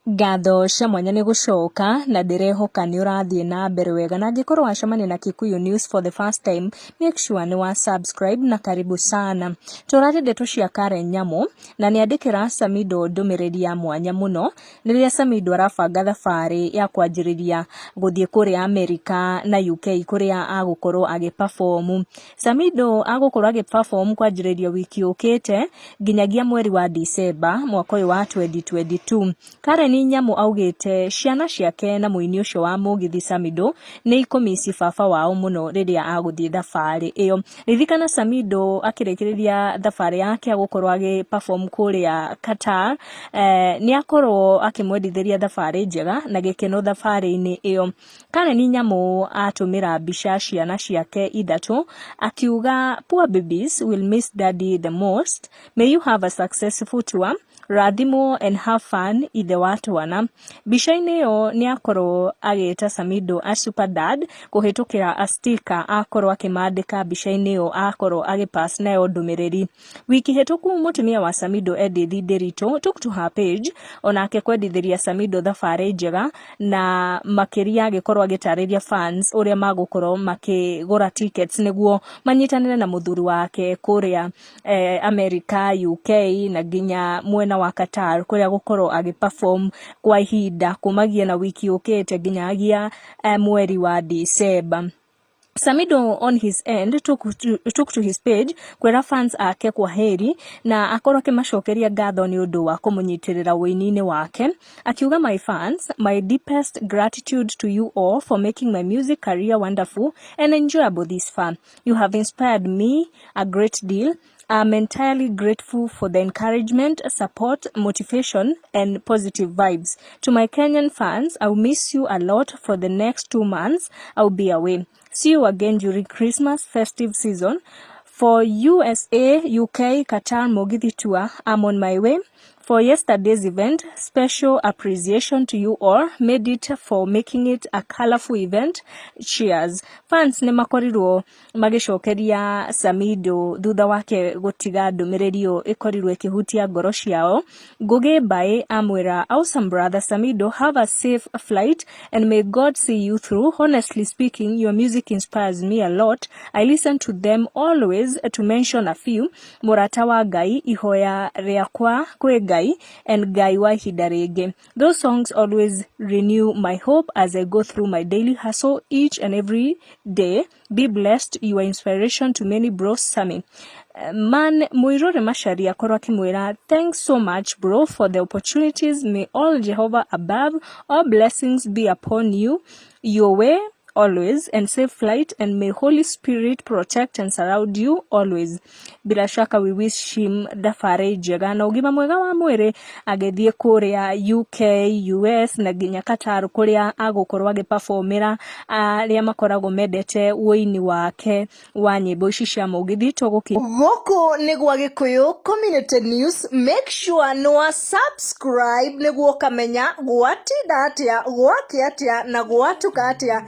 Ngatho cia mwanya nĩ gũcoka na ndĩrehoka nĩ ũrathiĩ na mbere wega, na angĩkorwo wacemania na Kikuyu News for the first time, make sure nĩ wa subscribe na karibu sana. Tũraria ndeto cia Karen Nyamu na nĩ andĩkĩra Samido ndũmĩrĩri ya mwanya mũno rĩrĩa Samido arabanga thabarĩ ya kwanjĩrĩria gũthiĩ kũrĩa Amerika na UK kũrĩa agũkorwo agĩ perform. Samido agũkorwo agĩ perform kwanjĩrĩria wiki yũkĩte nginyagia mweri wa Dicemba mwaka ũyũ wa 2022. Karen Nyamu augĩte ciana ciake na mũini ũcio wa mũgithi Samido nĩ ikũmici baba wao mũno rĩrĩa agũthiĩ thabarĩ ĩyo. Ririkana Samido akĩrĩkĩrĩria thabarĩ yake agũkorwo agĩ perform kũrĩa Qatar, nĩ akorwo akĩmwendithĩria thabarĩ njega na gĩkeno thabarĩ-inĩ ĩyo. Karen Nyamu atũmĩra mbica ciana ciake ithatũ akiuga, "Poor babies will miss daddy the most. May you have a successful tour. Rathimwo and have fun, ithe wa twana." Mbica-inĩ ĩyo nĩ akorwo agĩta Samido a super dad kũhĩtũkĩra a sticker akorwo akĩmandĩka mbica-inĩ ĩyo akorwo agĩpass nayo ndũmĩrĩri. Wiki hĩtũku mũtumia wa Samido, Edith Ndiritu, took to her page onake kwendithĩria Samido thabarĩ njega na makĩria agĩkorwo agĩtarĩria fans ũrĩa magũkorwo makĩgũra tickets nĩguo manyitanĩre na mũthuri wake kũrĩa America, UK na nginya mwena wa Qatar kũrĩa gũkorwo agĩ perform kwa ihinda kumagia na wiki yũkĩte nginyagia mweri wa December. Samido on his end took to his page kwĩra fans ake kwaheri na akorwo akĩmacokeria ngatho nĩ ũndũ wa kũmũnyitĩrĩra wũini-inĩ wake, akiuga, "My fans, my deepest gratitude to you all for making my music career wonderful and enjoyable this far. You have inspired me a great deal. I'm entirely grateful for the encouragement, support, motivation, and positive vibes. To my Kenyan fans, I'll miss you a lot for the next 2 months. I'll be away. See you again during Christmas festive season. For USA, UK, Qatar Mugithi tour, I'm on my way. For yesterday's event, special appreciation to you all made it for making it a colorful event. Cheers." Fans nĩ makorirwo magĩcokeria Samido thutha wake gũtiga ndũmĩrĩri ĩyo ĩkorirwo ĩkĩhutia ngoro ciao. Ngugi Mbaĩ amwĩra, "Awesome brother Samido, have a safe flight and may God see you through. Honestly speaking, your music inspires me a lot. I listen to them always, to mention a few: Mũrata wa Ngai, Ihoya Rĩakwa Kwĩ Ngai and Ngai wa Ihinda Rĩngĩ. Those songs always renew my hope as I go through my daily hustle each and every day. Be blessed. You are inspiration to many, bro Sami." Man Muirure Macharia akorwo akĩmwĩra, "Thanks so much, bro, for the opportunities. May all Jehovah above all blessings be upon you, your way always, and safe flight, and may Holy Spirit protect and surround you always." Bila shaka we wish him thabarĩ njega na ũgima mwega wa mwĩrĩ agĩthiĩ kũrĩa UK, US na nginya Qatar kũrĩa agũkorwo agĩperformĩra arĩa makoragwo mendete ũini wake wa nyĩmbo ici cia mũgithi tũgũki Gũkũ nĩ gwa Gĩkũyũ Community News. Make sure nĩ wa subscribe nĩguo ũkamenya gwatinda atĩa, gwakĩa atĩa na gwatuka atĩa.